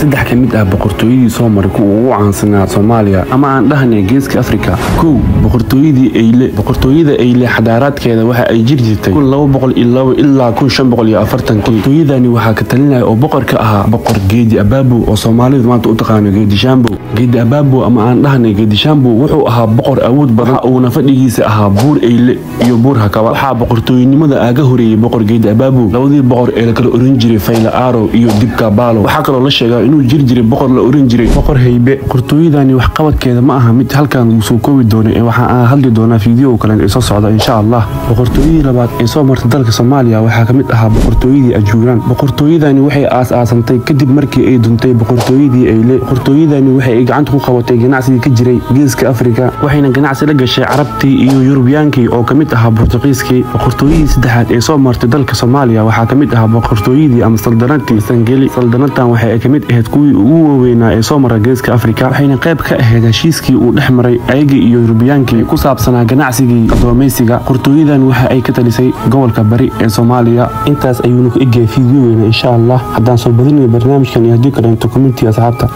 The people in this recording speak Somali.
Saddex ka mid ah boqortooyadii soo maray kuwa ugu caansanaa Soomaaliya ama aan dhahnay Geeska Afrika. 1, boqortooyadii Eyle. Boqortooyada Eyle xadaaraadkeeda waxa ay jiri jirtay 1202 ilaa 1540. Boqortooyadani waxaa ka talinaya oo boqor ka ahaa Boqor Geedi Abaabo, oo Soomaalidu maanta u taqaano Geedi Shambo. Geedi Abaabo ama aan dhahnay Geedi Shambo wuxuu ahaa boqor awood badan, uuna fadhigiisa ahaa Buur Eyle iyo Buur Hakaba. Waxaa boqortooynimada aaga horeeyay Boqor Geedi Abaabo labadii boqor ee la kala oran jiray Fayla Aaro iyo Dibka Baalo. Waxaa kaloo la sheegaa inuu jiri jiray boqor la oran jiray Boqor Haybe. Boqortooyadani waxqabadkeeda ma aha mid halkan lagu soo koobi doono, ee waxa aan hadli doonaa fiideo kale ee soo socda, insha Allah. Boqortooyadii labaad ee soo martay dalka Soomaaliya waxaa ka mid ahaa boqortooyadii Ajuuraan. Boqortooyadani waxay aas-aasantay kadib markii ay duntay boqortooyadii Eyle. Boqortooyadani waxay ay gacanta ku qabatay ganacsigii ka jiray Geeska Afrika, waxayna ganacsi la gashay Carabtii iyo Yurubiyaankii oo ka mid ahaa Bortuqiiskii. Boqortooyadii saddexaad ee soo martay dalka Soomaaliya waxaa ka mid ahaa boqortooyadii ama saldanadii Sangeli. Saldanatan waxay ay ka mid ahayd kuwii ugu waaweynaa ee soo mara Geeska Afrika, waxayna qayb ka ahayd heshiiskii uu dhex maray ayagii iyo Yurubiyaankii ku saabsanaa ganacsigii adoomeysiga. Boqortooyadan waxa ay ka talisay gobolka Bari ee Soomaaliya. Intaas ayuuna ku egyahay fiidiyogeena, insha Allah. Haddaan soo badinayo barnaamijkan iyo haddii kaleento, commentiga asxaabta.